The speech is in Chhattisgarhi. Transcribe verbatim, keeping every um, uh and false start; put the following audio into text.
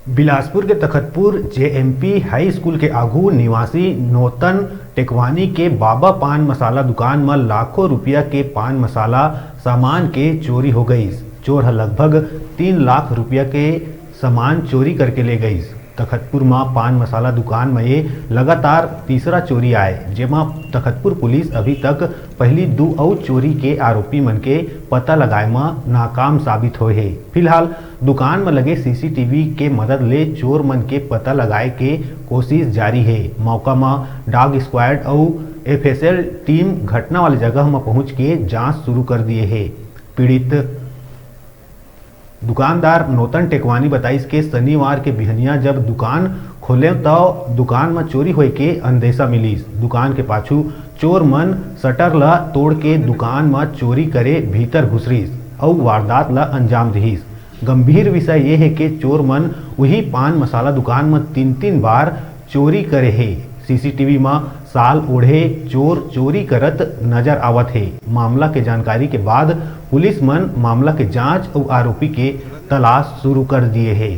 बिलासपुर के तखतपुर जेएमपी हाई स्कूल के आगू निवासी नोतन टेकवानी के बाबा पान मसाला दुकान म लाखों रुपया के पान मसाला सामान के चोरी हो गईस। चोर ह लगभग तीन लाख रुपया के सामान चोरी करके ले गईस। तखतपुर म पान मसाला दुकान म ये लगातार तीसरा चोरी आय, जेमा तखतपुर पुलिस अभी तक पहली दू अउ चोरी के आरोपी मन के पता लगाए म नाकाम साबित होए हे। फिलहाल दुकान म लगे सीसीटीवी के मदद ले चोर मन के पता लगाए के कोशिश जारी हे। मौका म डॉग स्क्वाड अउ एफएसएल टीम घटना वाले जगह म पहुंच के जांच शुरू कर दिए हे। पीड़ित दुकानदार नोतन टेकवानी बताइस के शनिवार के बिहनिया जब दुकान खोलें, त दुकान म चोरी होए के अंदेशा मिलिस। दुकान के पाछू चोर मन शटर ल तोड़ के दुकान म चोरी करे भीतर घुसरिस अउ वारदात ल अंजाम दिहिस। गंभीर विषय ये हे के चोर मन उही पान मसाला दुकान म तीन-तीन बार चोरी करे हे। सीसीटीवी म शाल ओढ़े चोर चोरी करत नजर आवत हे। मामला के जानकारी के बाद पुलिस मन मामला के जांच अउ आरोपी के तलाश शुरू कर दिए हे।